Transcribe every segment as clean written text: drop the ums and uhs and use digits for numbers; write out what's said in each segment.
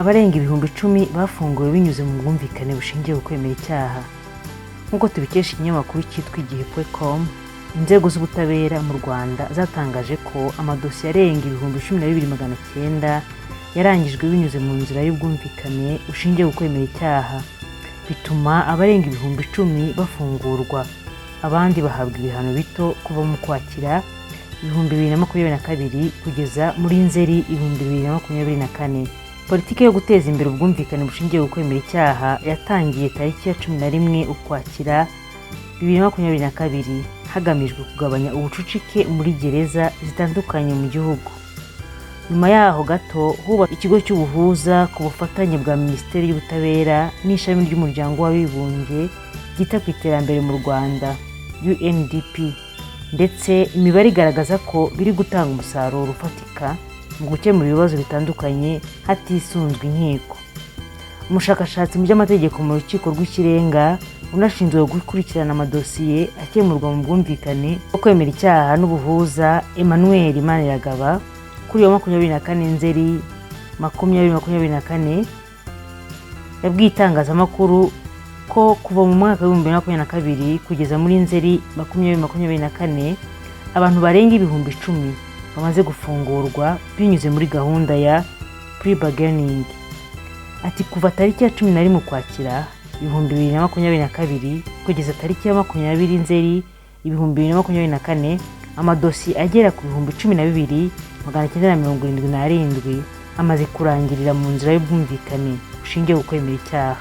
Abarenga 10,000 bafunguwe binyuze mu bwumvikane bushingiye ku kwemera icyaha. Nk'uko tubikesha ikinyamakuru cyitwa igihe.com, inzego z'ubutabera mu Rwanda zatangaje ko amadosiye arenga 12,900 yarangijwe binyuze mu nzira y'ubwumvikane bushingiye ku kwemera icyaha, bituma abarenga 10,000 bafungurwa, abandi bahabwa ibihano bito kuva mu Kwakira 2022 kugeza muri Nzeri 2024. Politiki yo guteza imbere ubwumvikane bushingiye ku kwemera icyaha yatangiye tariki ya 11 Ukwakira 2022, hagamijwe kugabanya ubucucike muri gereza zitandukanye mu gihugu. Nyuma yaho gato hubatswe ikigo cy'ubuhuza ku bufatanye bwa Minisiteri y'Ubutabera n'ishami ry'Umuryango w'Abibumbye ryita ku iterambere mu Rwanda, UNDP, ndetse imibare igaragaza ko biri gutanga umusaruro ufatika mu gukemura ibibazo bitandukanye hatisunzwe inkiko. Umushakashatsi mu by'amategeko mu Rukiko rw'Ikirenga, unashinzwe gukurikirana amadosiye akemurwa mu bwumvikane bwo kwemera icyaha n'ubuhuza, Emmanuel Maniragaba, kuri wa 24 Nzeri 2024, yabwiye itangazamakuru ko kuva mu mwaka wa 2022 kugeza muri Nzeri 2024, abantu barenga 10,000 bamaze gufungurwa binyuze muri gahunda ya plea bargaining. Ati: "Kuva tariki ya 11 Ukwakira 2022 kugeza tariki ya 20 Nzeri 2024, amadosiye agera ku 12,977 amaze kurangirira mu nzira y'ubwumvikane bushingiye ku kwemera icyaha,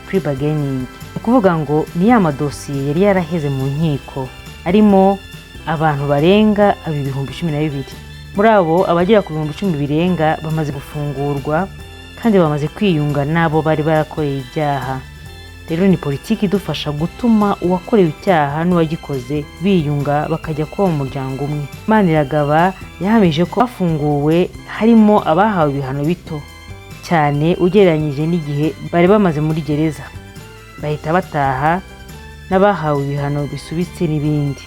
plea bargaining." Ni ukuvuga ngo ni ya madosiye yari yaraheze mu nkiko, arimo abantu barenga aba 12,000. Muri abo, abagera ku 10,000 birenga bamaze gufungurwa kandi bamaze kwiyunga n'abo bari barakoreye ibyaha. Rero ni politiki idufasha gutuma uwakorewe icyaha n'uwagikoze biyunga, bakajya kuba mu muryango umwe. Maniragaba yahamije ko bafunguwe harimo abahawe ibihano bito cyane ugereranyije n'igihe bari bamaze muri gereza, bahita bataha, n'abahawe ibihano bisubitse n'ibindi.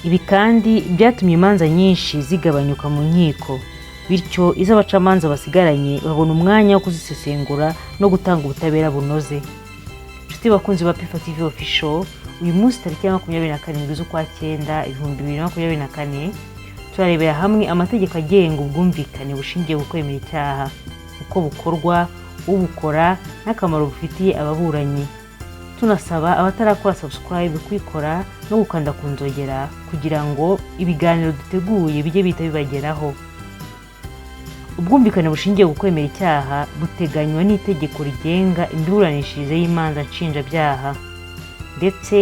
Ibi kandi byatumye imanza nyinshi zigabanyuka mu nkiko, bityo iz'abacamanza basigaranye babona umwanya wo kuzisesengura no gutanga ubutabera bunoze. Inshuti bakunzi ba Pifa TV Official, uyu munsi tariki ya 27 z'ukwa cyenda 2024, turarebera hamwe amategeko agenga ubwumvikane bushingiye ku kwemera icyaha, uko bukorwa, ubukora n'akamaro bufitiye ababuranyi. Tunasaba abatarakora subscribe kuyikora no gukanda ku nzogera kugira ngo ibiganiro duteguye bijye bihita bibageraho. Ubwumvikane bushingiye ku kwemera icyaha buteganywa n'itegeko rigenga imiburanishirize y'imanza nshinjabyaha, ndetse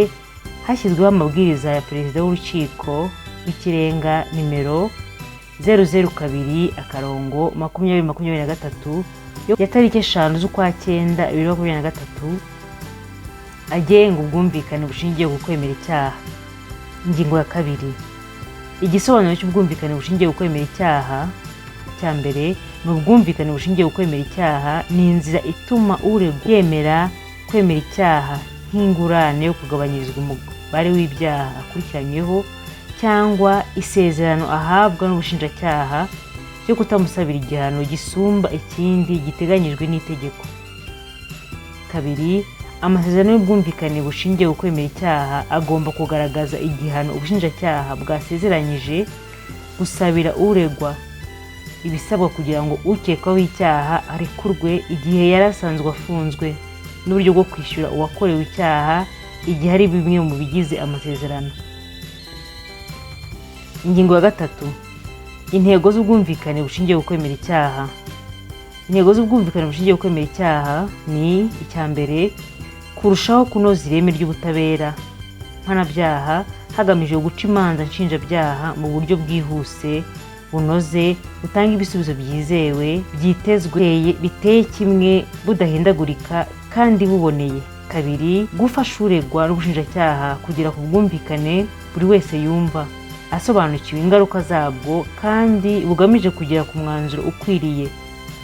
hashyizweho amabwiriza ya Perezida w'Urukiko rw'Ikirenga nimero 002-2023 ya tariki 5 z'ukwa cyenda 2023, agenga ubwumvikane bushingiye ku kwemera icyaha. Ingingo ya kabiri, igisobanuro cy'ubwumvikane bushingiye ku kwemera icyaha. Cya mbere ni ubwumvikane bushingiye ku kwemera icyaha ni inzira ituma uregwa yemera kwemera icyaha nk'ingurane yo kugabanyirizwa umubare w'ibyaha akurikiranyweho, cyangwa isezerano ahabwa n'ubushinjacyaha ryo kutamusabira igihano gisumba ikindi giteganyijwe n'itegeko. Kabiri, amasezerano y'ubwumvikane bushingiye ku kwemera icyaha agomba kugaragaza igihano ubushinjacyaha bwasezeranyije gusabira uregwa, ibisabwa kugira ngo ukekwaho icyaha arekurwe igihe yari asanzwe afunzwe, n'uburyo bwo kwishyura uwakorewe icyaha igihe ari bimwe mu bigize amasezerano. Ingingo ya gatatu, intego z'ubwumvikane bushingiye ku kwemera icyaha. Intego z'ubwumvikane bushingiye ku kwemera icyaha ni: icya mbere, kurushaho kunoza ireme ry'ubutabera mpanabyaha hagamijwe guca imanza nshinjabyaha mu buryo bwihuse, bunoze, butanga ibisubizo byizewe, byitezwe, biteye kimwe, budahindagurika kandi buboneye. Kabiri, gufasha uregwa n'ubushinjacyaha kugera ku bwumvikane buri wese yumva asobanukiwe ingaruka zabwo kandi bugamije kugera ku mwanzuro ukwiriye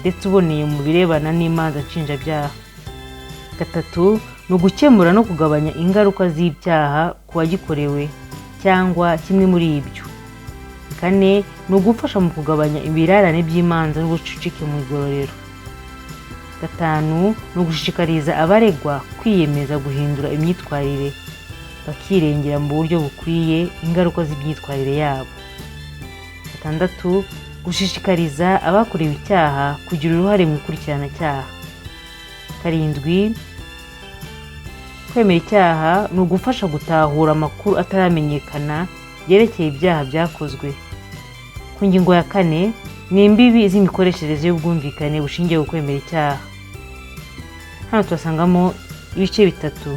ndetse uboneye mu birebana n'imanza nshinjabyaha. Gatatu, ni ugukemura no kugabanya ingaruka z'ibyaha ku wagikorewe cyangwa kimwe muri ibyo. Kane ni ugufasha mu kugabanya ibirarane by'imanza n'ubucucike mu igororero. Gatanu ni ugushishikariza abaregwa kwiyemeza guhindura imyitwarire, bakirengera mu buryo bukwiye ingaruka z'imyitwarire yabo. Gatandatu, gushishikariza abakorewe icyaha kugira uruhare mu ikurikiranacyaha. Karindwi, kwemera icyaha ni ugufasha gutahura amakuru ataramenyekana yerekeye ibyaha byakozwe. Ku ngingo ya kane ni imbibi z'imikoreshereze y'ubwumvikane bushingiye ku kwemera icyaha. Hano turasangamo ibice bitatu.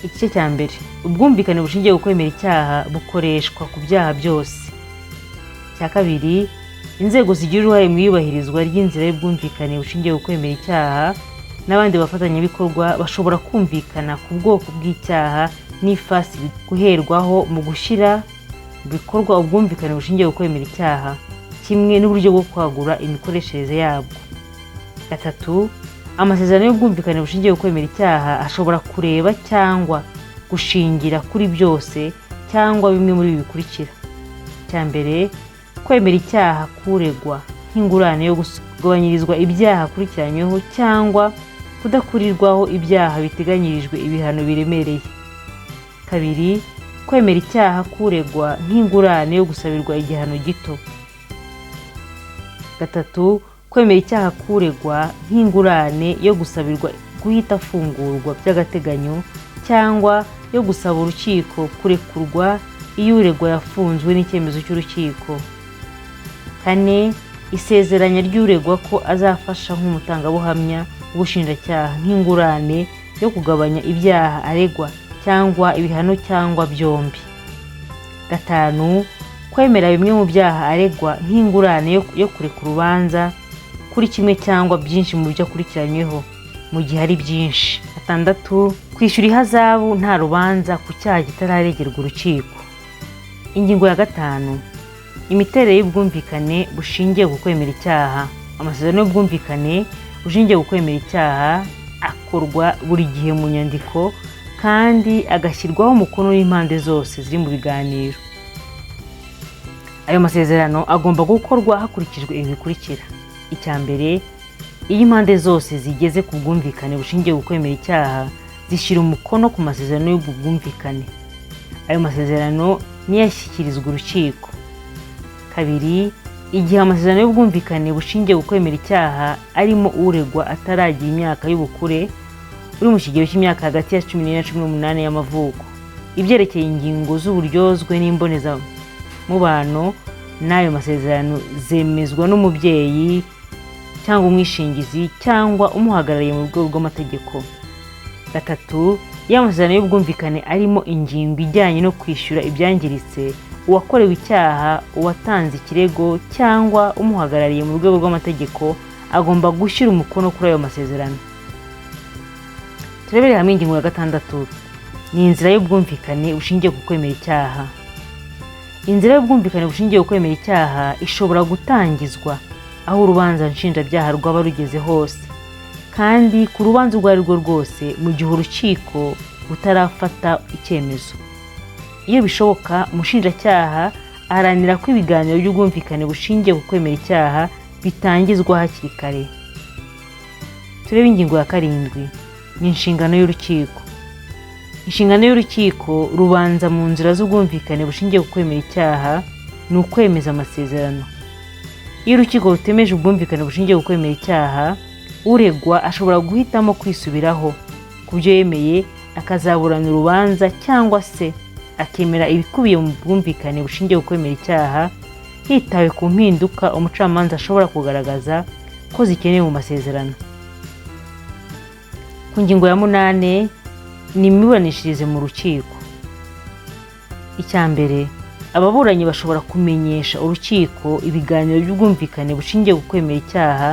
Igice cya mbere, ubwumvikane bushingiye ku kwemera icyaha bukoreshwa ku byaha byose. Icya kabiri, inzego zigira uruhare mu iyubahirizwa ry'inzira y'ubwumvikane bushingiye ku kwemera icyaha n'abandi bafatanyabikorwa bashobora kumvikana ku bwoko bw'icyaha n'ifasi guherwaho mu gushyira mu bikorwa ubwumvikane bushingiye ku kwemera icyaha, kimwe n'uburyo bwo kwagura imikoreshereze yabwo. Gatatu, amasezerano y'ubwumvikane bushingiye ku kwemera icyaha ashobora kureba cyangwa gushingira kuri byose cyangwa bimwe muri ibi bikurikira. Icya mbere, kwemera icyaha k'uregwa nk'ingurane yo kugabanyirizwa ibyaha akurikiranyweho cyangwa kudakurirwaho ibyaha biteganyirijwe ibihano biremereye. Kabiri, kwemera icyaha k'uregwa nk'ingurane yo gusabirwa igihano gito. Gatatu, kwemera icyaha k'uregwa nk'ingurane yo gusabirwa guhita afungurwa by'agateganyo cyangwa yo gusaba urukiko kurekurwa iyo uregwa yafunzwe n'icyemezo cy'urukiko. Kane, isezeranya ry'uregwa ko azafasha nk'umutangabuhamya w'ubushinjacyaha nk'ingurane yo kugabanya ibyaha aregwa cyangwa ibihano cyangwa byombi. Gatanu, kwemera bimwe mu byaha aregwa nk'ingurane yo kureka urubanza kuri kimwe cyangwa byinshi mu byo akurikiranyweho mu gihe ari byinshi. Gatandatu, kwishyura ihazabu nta rubanza ku cyaha kitararegerwa urukiko. Ingingo ya gatanu, imiterere y'ubwumvikane bushingiye ku kwemera icyaha. Amasezerano y'ubwumvikane bushingiye ku kwemera icyaha akorwa buri gihe mu nyandiko kandi agashyirwaho umukono n'impande zose ziri mu biganiro. Ayo masezerano agomba gukorwa hakurikijwe ibi bikurikira. Icya mbere, iyo impande zose zigeze ku bwumvikane bushingiye ku kwemera icyaha, zishyira umukono ku masezerano y'ubwo bwumvikane. Ayo masezerano niyo ashyikirizwa urukiko. Kabiri, igihe amasezerano y'ubwumvikane bushingiye ku kwemera icyaha arimo uregwa ataragira imyaka y'ubukure, uri mu kigero cy'imyaka hagati ya 14 na 18 y'amavuko, ibyerekeye ingingo z'uburyozwe n'imbonezamubano n'ayo masezerano zemezwa n'umubyeyi cyangwa umwishingizi cyangwa umuhagarariye mu rwego rw'amategeko. Gatatu, iyo amasezerano y'ubwumvikane arimo ingingo ijyanye no kwishyura ibyangiritse, uwakorewe icyaha, uwatanze ikirego cyangwa umuhagarariye mu rwego rw'amategeko agomba gushyira umukono kuri ayo masezerano. Turebere hamwe ingingo ya gatandatu, ni inzira y'ubwumvikane bushingiye ku kwemera icyaha. Inzira y'ubwumvikane bushingiye ku kwemera icyaha ishobora gutangizwa aho urubanza nshinjabyaha rwaba rugeze hose, kandi ku rubanza urwo ari rwo rwose mu gihe urukiko rutarafata icyemezo. Iyo bishoboka, umushinjacyaha aharanira ko ibiganiro by'ubwumvikane bushingiye ku kwemera icyaha bitangizwa hakiri kare. Turebe ingingo ya karindwi, ni inshingano y'urukiko. Inshingano y'urukiko rubanza mu nzira z'ubwumvikane bushingiye ku kwemera icyaha ni ukwemeza amasezerano. Iyo urukiko rutemeje ubwumvikane bushingiye ku kwemera icyaha, uregwa ashobora guhitamo kwisubiraho ku byo yemeye akazaburana urubanza cyangwa se akemera ibikubiye mu bwumvikane bushingiye ku kwemera icyaha, hitawe ku mpinduka umucamanza ashobora kugaragaza ko zikenewe mu masezerano. Ku ngingo ya munane ni imiburanishirize mu rukiko. Icya mbere, ababuranyi bashobora kumenyesha urukiko ibiganiro by'ubwumvikane bushingiye ku kwemera icyaha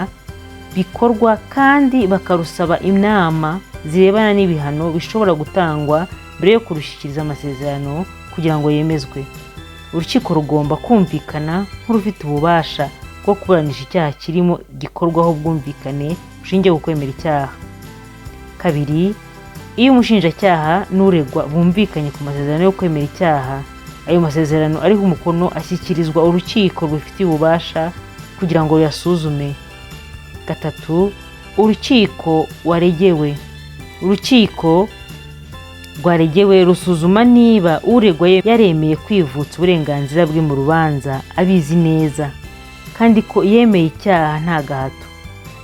bikorwa kandi bakarusaba inama zirebana n'ibihano bishobora gutangwa mbere yo kurushyikiriza amasezerano kugira ngo yemezwe. Urukiko rugomba kumvikana nk'urufite ububasha bwo kuburanisha icyaha kirimo gikorwaho ubwumvikane bushingiye ku kwemera icyaha. Kabiri, iyo umushinjacyaha n'uregwa bumvikanye ku masezerano yo kwemera icyaha, Ayo masezerano ariho umukono ashyikirizwa urukiko rubifitiye ububasha kugira ngo ruyasuzume. Gatatu, urukiko rwaregewe rusuzuma niba uregwa yaremeye kwivutsa uburenganzira bwe mu rubanza abizi neza, kandi ko yemeye icyaha nta gahato,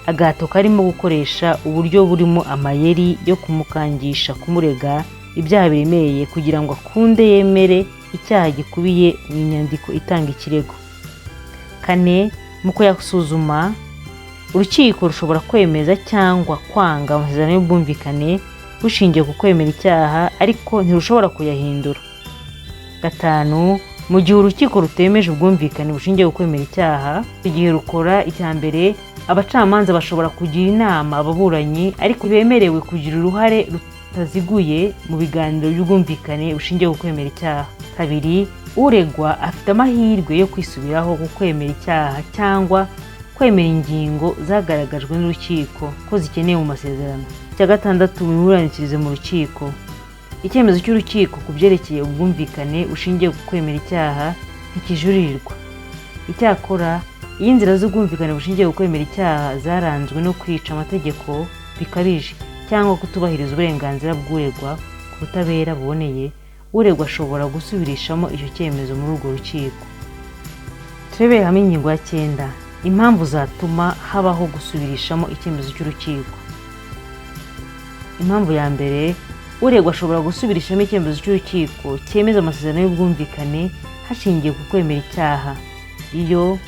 agahato karimo gukoresha uburyo burimo amayeri yo kumukangisha kumurega ibyaha biremereye kugira ngo akunde yemere icyaha gikubiye mu nyandiko itanga ikirego. Kane, mu kuyasuzuma, urukiko rushobora kwemeza cyangwa kwanga amasezerano y'ubwumvikane bushingiye ku kwemera icyaha, ariko ntirushobora kuyahindura. Gatanu, mu gihe urukiko rutemeje ubwumvikane bushingiye ku kwemera icyaha, igihe rukora icya mbere, abacamanza bashobora kugira inama ababuranyi, ariko bemerewe kugira uruhare rutaziguye mu biganiro by'ubwumvikane bushingiye ku kwemera icyaha. Kabiri, uregwa afite amahirwe yo kwisubiraho ku kwemera icyaha cyangwa kwemera ingingo zagaragajwe n'urukiko ko zikenewe mu masezerano. Icya gatandatu, imiburanishirize mu rukiko. Icyemezo cy'urukiko ku byerekeye ubwumvikane bushingiye ku kwemera icyaha ntikijuririrwa. Icyakora, iyo inzira z'ubwumvikane bushingiye ku kwemera icyaha zaranzwe no kwica amategeko bikabije cyangwa kutubahiriza uburenganzira bw'uregwa ku butabera buboneye, uregwa ashobora gusubirishamo icyo cyemezo muri urwo rukiko. Turebere hamwe ingingo ya 9, impamvu zatuma habaho gusubirishamo icyemezo cy'urukiko. Impamvu ya mbere, uregwa ashobora gusubirishamo icyemezo cy'urukiko cyemeza amasezerano y'ubwumvikane hashingiwe ku kwemera icyaha iyo: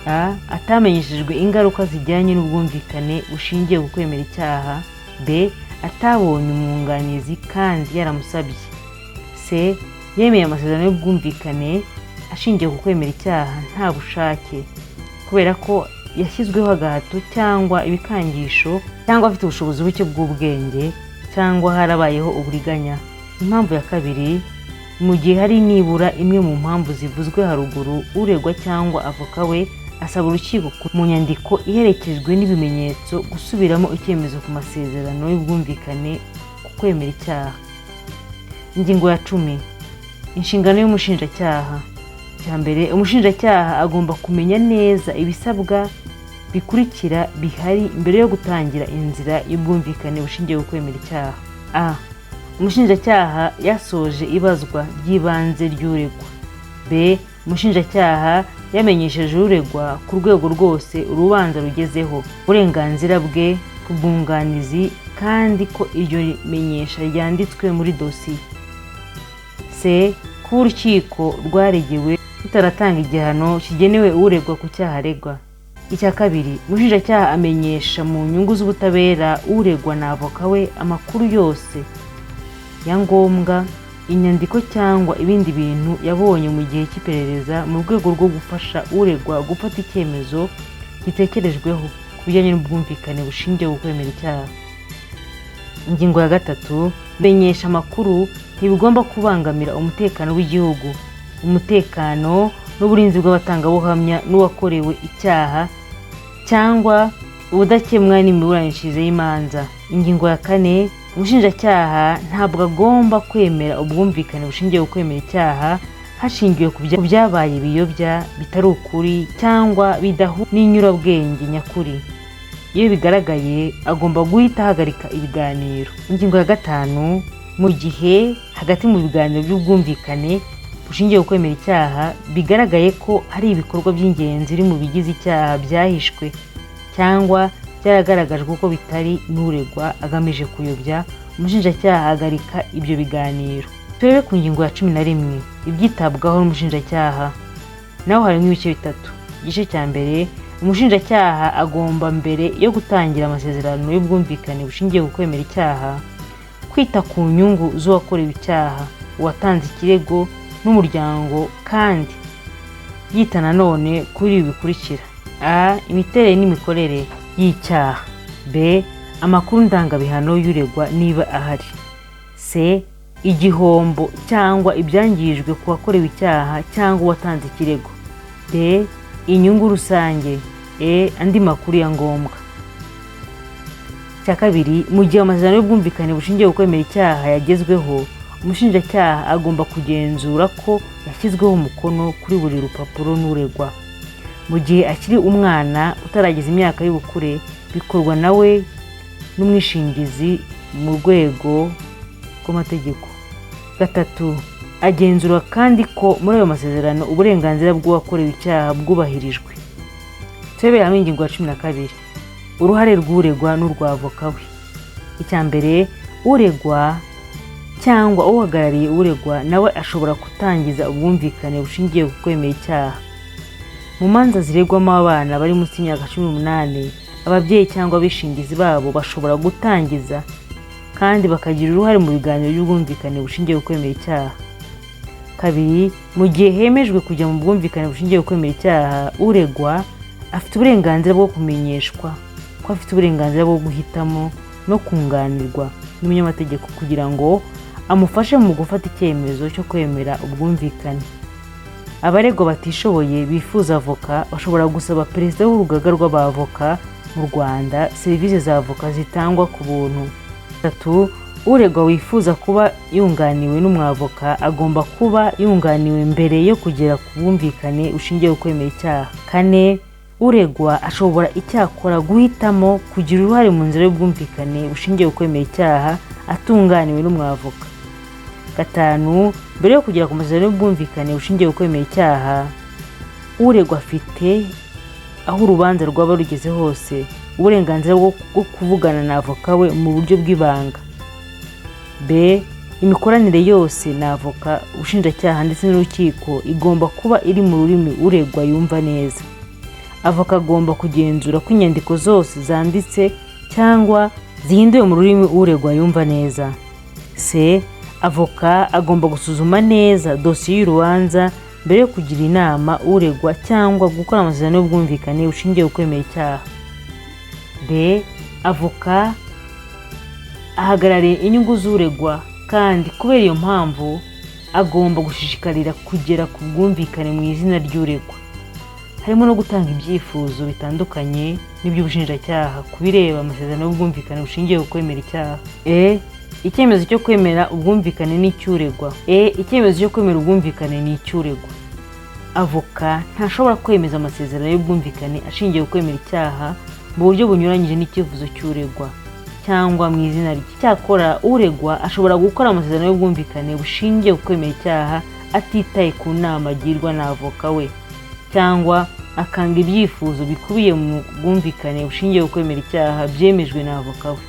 a, atamenyeshejwe ingaruka zijyanye n'ubwumvikane bushingiye ku kwemera icyaha; b, atabonye umwunganizi kandi yaramusabye; c, yemeye amasezerano y'ubwumvikane ashingiye ku kwemera icyaha nta bushake kubera ko yashyizweho agahato cyangwa ibikangisho, cyangwa afite ubushobozi buke bw'ubwenge, cyangwa harabayeho uburiganya. Impamvu ya kabiri, mu gihe hari nibura imwe mu mpamvu zivuzwe haruguru, uregwa cyangwa avoka we asaba urukiko mu nyandiko iherekejwe n'ibimenyetso gusubiramo icyemezo ku masezerano y'ubwumvikane ku kwemera icyaha. Ingingo ya 10, inshingano y'umushinjacyaha. Icya mbere, umushinjacyaha agomba kumenya neza ibisabwa bikurikira bihari mbere yo gutangira inzira y'ubwumvikane bushingiye ku kwemera icyaha. A, umushinjacyaha yasoje ibazwa ry'ibanze ry'uregwa. B, umushinjacyaha yamenyesheje uregwa ku rwego rwose urubanza rugezeho uburenganzira bwe ku bwunganizi, kandi ko iryo menyesha ryanditswe muri dosiye. C, kuba urukiko rwaregewe rutaratanga igihano kigenewe uregwa ku cyaha aregwa. Icya kabiri, umushinjacyaha amenyesha mu nyungu z'ubutabera uregwa na avoka we amakuru yose ya ngombwa, inyandiko cyangwa ibindi bintu yabonye mu gihe cy'iperereza mu rwego rwo gufasha uregwa gufata icyemezo gitekerejweho ku bijyanye n'ubwumvikane bushingiye ku kwemera icyaha. Ingingo ya gatatu, menyesha amakuru ntibigomba kubangamira umutekano w'igihugu, umutekano n'uburinzi bw'abatangabuhamya n'uwakorewe icyaha, cyangwa ubudakemwa n'imiburanishirize y'imanza. Ingingo ya kane, umushinjacyaha ntabwo agomba kwemera ubwumvikane bushingiye ku kwemera icyaha hashingiwe ku byabaye biyobya, bitari ukuri cyangwa bidahuye n'inyurabwenge nyakuri. Iyo bigaragaye, agomba guhita ahagarika ibiganiro. Ingingo ya gatanu, mu gihe hagati mu biganiro by'ubwumvikane bushingiye ku kwemera icyaha bigaragaye ko hari ibikorwa by'ingenzi biri mu bigize icyaha byahishwe cyangwa byaragaragajwe ko bitari n'uregwa agamije kuyobya, umushinjacyaha ahagarika ibyo biganiro. Turebe ku ngingo ya 11, ibyitabwaho n'umushinjacyaha. Naho harimo ibice bitatu. Igice cya mbere, umushinjacyaha agomba mbere yo gutangira amasezerano y'ubwumvikane bushingiye ku kwemera icyaha kwita ku nyungu z'uwakorewe icyaha, uwatanze ikirego n'umuryango, kandi yita nanone kuri ibi bikurikira: a, imiterere n'imikorere y'icyaha; b, amakuru ndangabihano y'uregwa niba ahari; c, igihombo cyangwa ibyangijwe ku wakorewe icyaha cyangwa uwatanze ikirego; d, inyungu rusange; e, andi makuru ya ngombwa. Icya kabiri, mu gihe amasezerano y'ubwumvikane bushingiye ku kwemera icyaha yagezweho, Umushinjacyaha agomba kugenzura ko yashyizweho umukono kuri buri rupapuro n'uregwa. Mu gihe akiri umwana utarageza imyaka y'ubukure, bikorwa nawe n'umwishingizi mu rwego rw'amategeko. Gatatu, agenzura kandi ko muri ayo masezerano uburenganzira bw'uwakorewe icyaha bwubahirijwe. Turebere hamwe ingingo ya 12, uruhare rw'uregwa n'urw'avoka we. Icya mbere, uregwa cyangwa uhagarariye uregwa nawe ashobora gutangiza ubwumvikane bushingiye ku kwemera icyaha. Mu manza ziregwamo abana bari munsi y'imyaka 18, ababyeyi cyangwa abishingizi babo bashobora gutangiza kandi bakagira uruhare mu biganiro by'ubwumvikane bushingiye ku kwemera icyaha. Kabiri, mu gihe hemejwe kujya mu bwumvikane bushingiye ku kwemera icyaha, uregwa afite uburenganzira bwo kumenyeshwa ko afite uburenganzira bwo guhitamo no kunganirwa n'umunyamategeko kugira ngo amufashe mu gufata icyemezo cyo kwemera ubwumvikane. Abaregwa batishoboye bifuza avoka bashobora gusaba perezida w'urugaga rw'abavoka mu Rwanda serivisi za avoka zitangwa ku buntu. Gatatu, uregwa wifuza kuba yunganiwe n'umwavoka agomba kuba yunganiwe mbere yo kugera ku bwumvikane bushingiye ku kwemera icyaha. Kane, uregwa ashobora icyakora guhitamo kugira uruhare mu nzira y'ubwumvikane bushingiye ku kwemera icyaha atunganiwe n'umwavoka. Gatanu, mbere yo kugera ku masezerano y'ubwumvikane bushingiye ku kwemera icyaha, uregwa afite, aho urubanza rwaba rugeze hose, uburenganzira bwo kuvugana na avoka we mu buryo bw'ibanga. B, imikoranire yose na avoka, ubushinjacyaha ndetse n'urukiko igomba kuba iri mu rurimi uregwa yumva neza. Avoka agomba kugenzura ko inyandiko zose zanditse cyangwa zihinduwe mu rurimi uregwa yumva neza. C, avoka agomba gusuzuma neza dosiye y'urubanza mbere yo kugira inama uregwa cyangwa gukora amasezerano y'ubwumvikane bushingiye ku kwemera icyaha. D, avoka ahagarariye inyungu z'uregwa kandi kubera iyo mpamvu agomba gushishikarira kugera ku bwumvikane mu izina ry'uregwa, harimo no gutanga ibyifuzo bitandukanye n'iby'ubushinjacyaha ku bireba amasezerano y'ubwumvikane bushingiye ku kwemera icyaha. E, icyemezo cyo kwemera ubwumvikane ni icy'uregwa. E, icyemezo cyo kwemera ubwumvikane ni icy'uregwa. Avoka ntashobora kwemeza amasezerano y'ubwumvikane ashingiye ku kwemera icyaha mu buryo bunyuranyije n'icyifuzo cy'uregwa cyangwa mu izina rye. Cyakora uregwa ashobora gukora amasezerano y'ubwumvikane bushingiye ku kwemera icyaha atitaye ku nama agirwa na avoka we, cyangwa akanga ibyifuzo bikubiye mu bwumvikane bushingiye ku kwemera icyaha byemejwe na avoka we.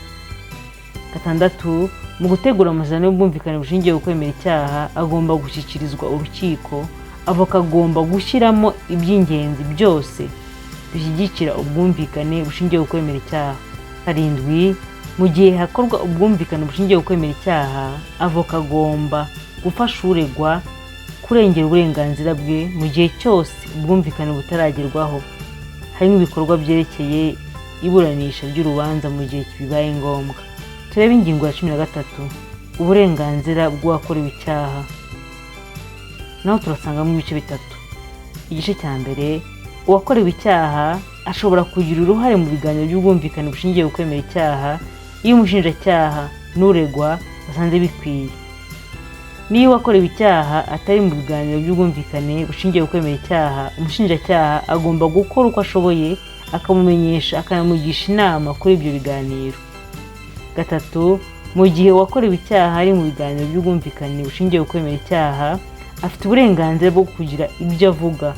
Gatandatu, mu gutegura amasezerano y'ubwumvikane bushingiye ku kwemera icyaha agomba gushyikirizwa urukiko, avoka agomba gushyiramo iby'ingenzi byose bishyigikira ubwumvikane bushingiye ku kwemera icyaha. Karindwi, mu gihe hakorwa ubwumvikane bushingiye ku kwemera icyaha, avoka agomba gufasha uregwa kurengera uburenganzira bwe mu gihe cyose ubwumvikane butaragerwaho, harimo ibikorwa byerekeye iburanisha ry'urubanza mu gihe bibaye ngombwa. Turebe ingingo ya 13, uburenganzira bw'uwakorewe icyaha. Naho turasangamo ibice bitatu. Igice cya mbere, uwakorewe icyaha ashobora kugira uruhare mu biganiro by'ubwumvikane bushingiye ku kwemera icyaha iyo umushinjacyaha n'uregwa basanze bikwiye. Niyo uwakorewe icyaha atari mu biganiro by'ubwumvikane bushingiye ku kwemera icyaha, umushinjacyaha agomba gukora uko ashoboye akamumenyesha akanamugisha inama kuri ibyo biganiro. Gatatu, mu gihe uwakorewe icyaha ari mu biganiro by'ubwumvikane bushingiye ku kwemera icyaha, afite uburenganzira bwo kugira ibyo avuga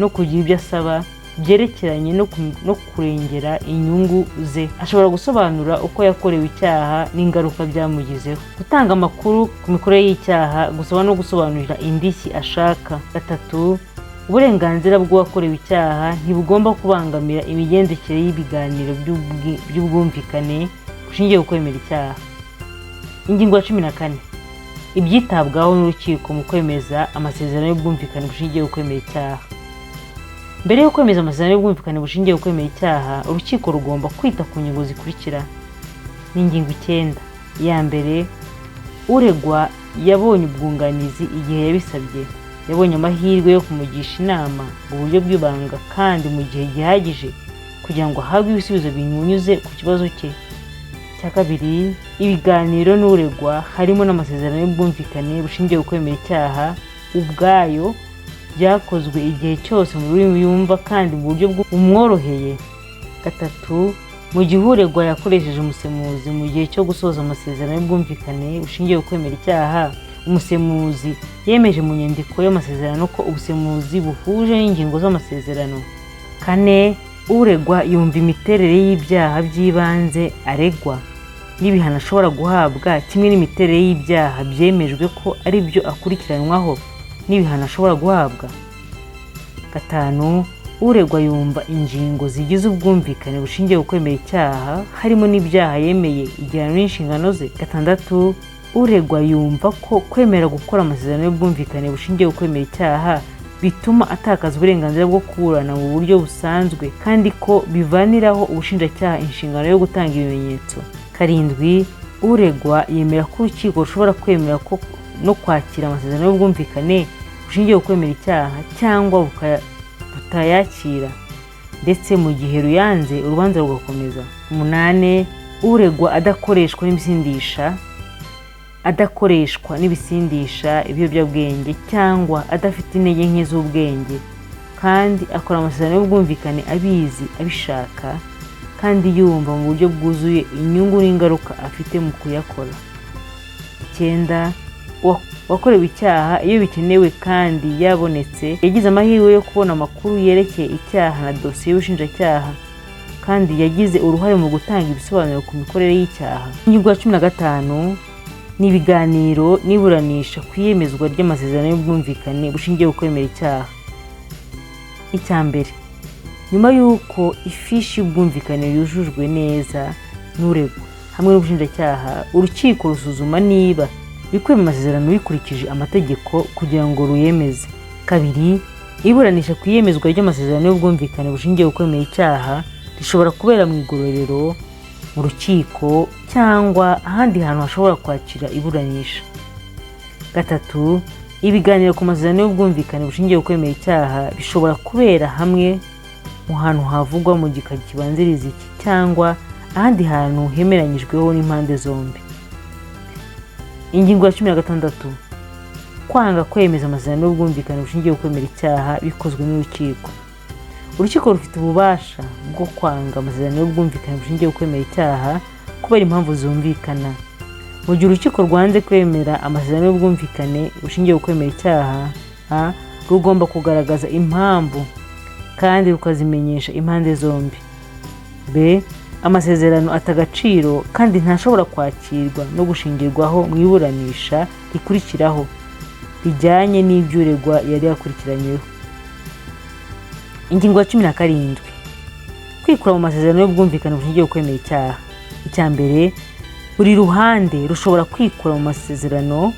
no kugira ibyo asaba byerekeranye no kurengera inyungu ze. Ashobora gusobanura uko yakorewe icyaha n'ingaruka byamugizeho, gutanga amakuru ku mikorere y'icyaha, gusaba no gusobanurira indishyi ashaka. Gatatu, uburenganzira bw'uwakorewe icyaha ntibugomba kubangamira imigendekere y'ibiganiro by'ubwumvikane bushingiye ku kwemera icyaha. Ingingo ya 14, ibyitabwaho n'urukiko mu kwemeza amasezerano y'ubwumvikane bushingiye ku kwemera icyaha. Mbere yo kwemeza amasezerano y'ubwumvikane bushingiye ku kwemera icyaha, urukiko rugomba kwita ku ngingo zikurikira. Ni ingingo 9. Iya mbere, uregwa yabonye ubwunganizi igihe yabisabye, yabonye amahirwe yo kumugisha inama mu buryo bw'ibanga kandi mu gihe gihagije kugira ngo ahabwe ibisubizo bimunyuze ku kibazo cye. Icya kabiri, ibiganiro n'uregwa harimo n'amasezerano y'ubwumvikane bushingiye ku kwemera icyaha ubwayo byakozwe igihe cyose mu rurimi yumva kandi mu buryo bumworoheye. Gatatu, mu gihe uregwa yakoresheje umusemuzi mu gihe cyo gusoza amasezerano y'ubwumvikane bushingiye ku kwemera icyaha, umusemuzi yemeje mu nyandiko y'amasezerano ko ubusemuzi buhuje n'ingingo z'amasezerano. Kane, uregwa yumva imiterere y'ibyaha by'ibanze aregwa n'ibihano ashobora guhabwa, kimwe n'imiterere y'ibyaha byemejwe ko ari byo akurikiranwaho n'ibihano ashobora guhabwa. Gatanu, uregwa yumva ingingo zigize ubwumvikane bushingiye ku kwemera icyaha, harimo n'ibyaha yemeye, igihano n'inshingano ze. Gatandatu, uregwa yumva ko kwemera gukora amasezerano y'ubwumvikane bushingiye ku kwemera icyaha bituma atakaza uburenganzira bwo kuburana mu buryo busanzwe, kandi ko bivaniraho ubushinjacyaha inshingano yo gutanga ibimenyetso. Karindwi, uregwa yemera ko urukiko rushobora kwemera ko no kwakira amasezerano y'ubwumvikane bushingiye ku kwemera icyaha cyangwa butayakira, ndetse mu gihe ruyanze urubanza rugakomeza. Umunani, uregwa adakoreshwa n'ibisindisha, ibiyobyabwenge cyangwa adafite intege nke z'ubwenge, kandi akora amasezerano y'ubwumvikane abizi, abishaka, kandi yumva mu buryo bwuzuye inyungu n'ingaruka afite mu kuyakora. Icyenda, uwakorewe icyaha, iyo bikenewe kandi yabonetse, yagize amahirwe yo kubona amakuru yerekeye icyaha na dosiye y'ubushinjacyaha, kandi yagize uruhare mu gutanga ibisobanuro ku mikorere y'icyaha. Ingingo ya 15 ni ibiganiro n'iburanisha ku iyemezwa ry'amasezerano y'ubwumvikane bushingiye ku kwemera icyaha. Icya mbere, nyuma y'uko ifishi y'ubwumvikane yujujwe neza n'uregwa hamwe n'ubushinjacyaha, urukiko rusuzuma niba ibikubiye mu masezerano bikurikije amategeko kugira ngo ruyemeze. Kabiri, iburanisha ku iyemezwa ry'amasezerano y'ubwumvikane bushingiye ku kwemera icyaha rishobora kubera mu igororero, mu rukiko cyangwa ahandi hantu hashobora kwakira iburanisha. Gatatu, ibiganiro ku masezerano y'ubwumvikane bushingiye ku kwemera icyaha bishobora kubera hamwe mu hantu havugwa mu gika kibanziriza iki cyangwa ahandi hantu hemeranyijweho n'impande zombi. Ingingo ya 16, kwanga kwemeza amasezerano y'ubwumvikane bushingiye ku kwemera icyaha bikozwe n'urukiko. Urukiko rufite ububasha bwo kwanga amasezerano y'ubwumvikane bushingiye ku kwemera icyaha kubera impamvu zumvikana. Mu gihe urukiko rwanze kwemera amasezerano y'ubwumvikane bushingiye ku kwemera icyaha, a rugomba kugaragaza impamvu kandi rukazimenyesha impande zombi. B, amasezerano ata agaciro kandi ntashobora kwakirwa no gushingirwaho mu iburanisha rikurikiraho rijyanye n'ibyo uregwa yari akurikiranyweho. Ingingo ya 17, kwikura mu masezerano y'ubwumvikane bushingiye ku kwemera icyaha. Icya mbere, buri ruhande rushobora kwikura mu masezerano,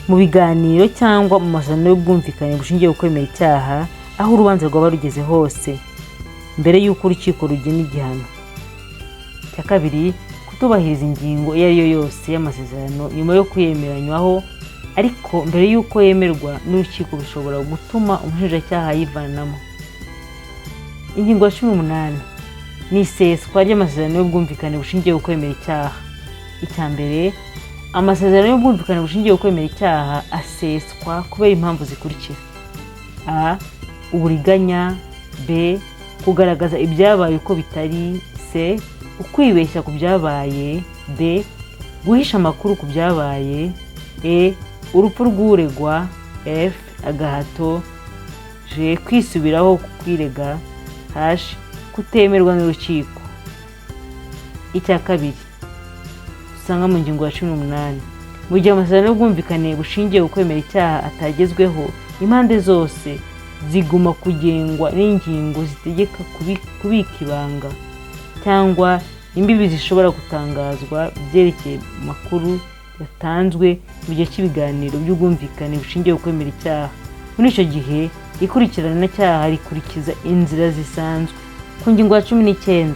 mu biganiro cyangwa mu masezerano y'ubwumvikane bushingiye ku kwemera icyaha aho urubanza rwaba rugeze hose mbere y'uko urukiko rugena igihano. Icya kabiri, kutubahiriza ingingo iyo ari yo yose y'amasezerano nyuma yo kuyemeranywaho ariko mbere y'uko yemerwa n'urukiko bishobora gutuma umushinjacyaha ayivanamo. Ingingo ya 18 ni iseswa ry'amasezerano y'ubwumvikane bushingiye ku kwemera icyaha. Icya mbere, amasezerano y'ubwumvikane bushingiye ku kwemera icyaha aseswa kubera impamvu zikurikira: a, uburiganya; b, kugaragaza ibyabaye uko bitari; c, ukwibeshya ku byabaye; d, guhisha amakuru ku byabaye; e, urupfu rw'uregwa; f, agahato; g, kwisubiraho ku kwirega; h, kutemerwa n'urukiko. Icya kabiri usanga mu ngingo ya 18, mu gihe amasezerano y'ubwumvikane bushingiye ku kwemera icyaha atagezweho, impande zose ziguma kugengwa n'ingingo zitegeka kubika ibanga cyangwa imbibi zishobora gutangazwa byerekeye amakuru yatanzwe mu gihe cy'ibiganiro by'ubwumvikane bushingiye ku kwemera icyaha. Muri icyo gihe ikurikiranacyaha rikurikiza inzira zisanzwe. Ku ngingo ya 19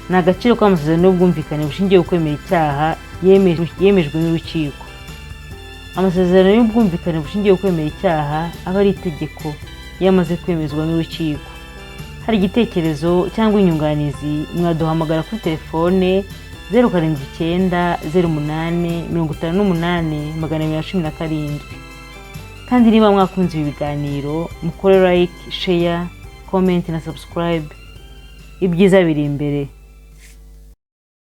ni agaciro k'amasezerano y'ubwumvikane bushingiye ku kwemera icyaha yemejwe n'urukiko. Amasezerano y'ubwumvikane bushingiye ku kwemera icyaha aba ari itegeko iyo amaze kwemezwa n'urukiko. Hari igitekerezo cyangwa inyunganizi, mwaduhamagara kuri telefone. 0790858217. Kandi niba mwakunze ibi biganiro, mukore like, share, comment na subscribe. Ibyiza biri imbere.